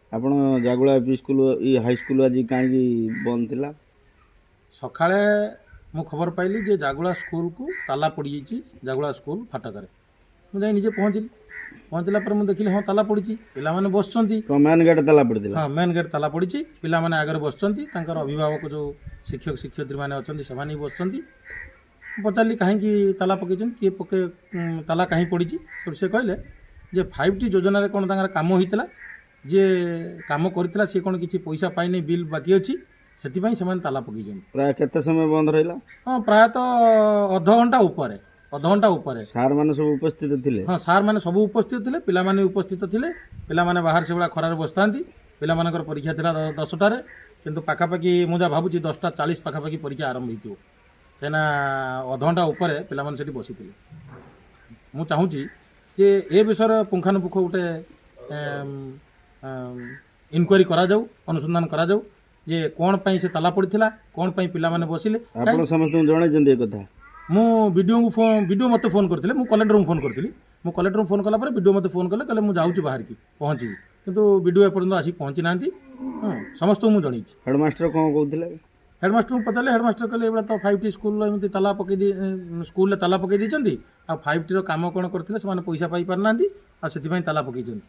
ଆପଣ Jagula UP school ଇ high school ଆଜି କାହିଁକି ବନ୍ଦ ଥିଲା? ସକାଳେ ମୁଁ ଖବର ପାଇଲି ଯେ ଜାଗୁଳା ସ୍କୁଲକୁ ତାଲା ପଡ଼ିଯାଇଛି, ଜାଗୁଳା ସ୍କୁଲ ଫାଟକରେ। ମୁଁ ଯାଇ ନିଜେ ପହଞ୍ଚିଲି। ପହଞ୍ଚିଲା ପରେ ମୁଁ ଦେଖିଲି, ହଁ, ତାଲା ପଡ଼ିଛି, ପିଲାମାନେ ବସିଛନ୍ତି। କ'ଣ ମେନ୍ ଗେଟ୍ ତାଲା ପଡ଼ିଥିଲା? ହଁ, ମେନ୍ ଗେଟ୍ ତାଲା ପଡ଼ିଛି। ପିଲାମାନେ ଆଗରେ ବସିଛନ୍ତି। ତାଙ୍କର ଅଭିଭାବକ ଯେଉଁ ଶିକ୍ଷକ ଶିକ୍ଷୟିତ୍ରୀମାନେ ଅଛନ୍ତି, ସେମାନେ ବି ବସିଛନ୍ତି। ମୁଁ ପଚାରିଲି, କାହିଁକି ତାଲା ପକାଇଛନ୍ତି? କିଏ ପକେଇ, ତାଲା କାହିଁ ପଡ଼ିଛି? ସେଠୁ ସେ କହିଲେ ଯେ 5ଟି ଯୋଜନାରେ କ'ଣ ତାଙ୍କର କାମ ହୋଇଥିଲା, ଯିଏ କାମ କରିଥିଲା ସିଏ କ'ଣ କିଛି ପଇସା ପାଇନି, ବିଲ୍ ବାକି ଅଛି, ସେଥିପାଇଁ ସେମାନେ ତାଲା ପକାଇଛନ୍ତି। ପ୍ରାୟ କେତେ ସମୟ ବନ୍ଦ ରହିଲା? ହଁ, ପ୍ରାୟତଃ ଅଧଘଣ୍ଟା ଉପରେ, ଅଧଘଣ୍ଟା ଉପରେ। ସାର୍ ମାନେ ସବୁ ଉପସ୍ଥିତ ଥିଲେ? ହଁ, ସାର୍ ମାନେ ସବୁ ଉପସ୍ଥିତ ଥିଲେ, ପିଲାମାନେ ବି ଉପସ୍ଥିତ ଥିଲେ। ପିଲାମାନେ ବାହାରେ ସେଭଳିଆ ଖରାରେ ବସିଥାନ୍ତି। ପିଲାମାନଙ୍କର ପରୀକ୍ଷା ଥିଲା 10ଟାରେ, କିନ୍ତୁ ପାଖାପାଖି ମୁଁ ଯାହା ଭାବୁଛି 10ଟା 40 ପାଖାପାଖି ପରୀକ୍ଷା ଆରମ୍ଭ ହେଇଥିବ, କାହିଁକିନା ଅଧଘଣ୍ଟା ଉପରେ ପିଲାମାନେ ସେଠି ବସିଥିଲେ। ମୁଁ ଚାହୁଁଛି ଯେ ଏ ବିଷୟରେ ପୁଙ୍ଖାନୁପୁଙ୍ଖ ଗୋଟେ ଇନକ୍ୱାରି କରାଯାଉ, ଅନୁସନ୍ଧାନ କରାଯାଉ ଯେ କ'ଣ ପାଇଁ ସେ ତାଲା ପଡ଼ିଥିଲା, କ'ଣ ପାଇଁ ପିଲାମାନେ ବସିଲେ। ଆପଣ ସମସ୍ତଙ୍କୁ ଜଣାଇଛନ୍ତି ଏ କଥା? ମୁଁ ବିଡ଼ିଓଙ୍କୁ ଫୋନ୍, ବିଡ଼ିଓ ମୋତେ ଫୋନ୍ କରିଥିଲେ। ମୁଁ କଲେକ୍ଟରଙ୍କୁ ଫୋନ୍ କରିଥିଲି। ମୁଁ କଲେକ୍ଟରଙ୍କୁ ଫୋନ୍ କଲା ପରେ ବିଡ଼ିଓ ମୋତେ ଫୋନ୍ କଲେ, କହିଲେ ମୁଁ ଯାଉଛି, ବାହାରିକି ପହଞ୍ଚିବି। କିନ୍ତୁ ବିଡ଼ିଓ ଏପର୍ଯ୍ୟନ୍ତ ଆସିକି ପହଞ୍ଚି ନାହାନ୍ତି। ହଁ, ସମସ୍ତଙ୍କୁ ମୁଁ ଜଣେଇଛି। ହେଡ଼ମାଷ୍ଟର କ'ଣ କହୁଥିଲେ? ହେଡ଼ମାଷ୍ଟରଙ୍କୁ ପଚାରିଲେ, ହେଡ଼ମାଷ୍ଟର କହିଲେ ଏଗୁଡ଼ା ତ 5ଟି ସ୍କୁଲର ଏମିତି ତାଲା ପକେଇ ଦେଇ, ସ୍କୁଲରେ ତାଲା ପକେଇ ଦେଇଛନ୍ତି। ଆଉ 5ଟିର କାମ କ'ଣ କରିଥିଲେ, ସେମାନେ ପଇସା ପାଇପାରିନାହାନ୍ତି, ଆଉ ସେଥିପାଇଁ ତାଲା ପକେଇଛନ୍ତି।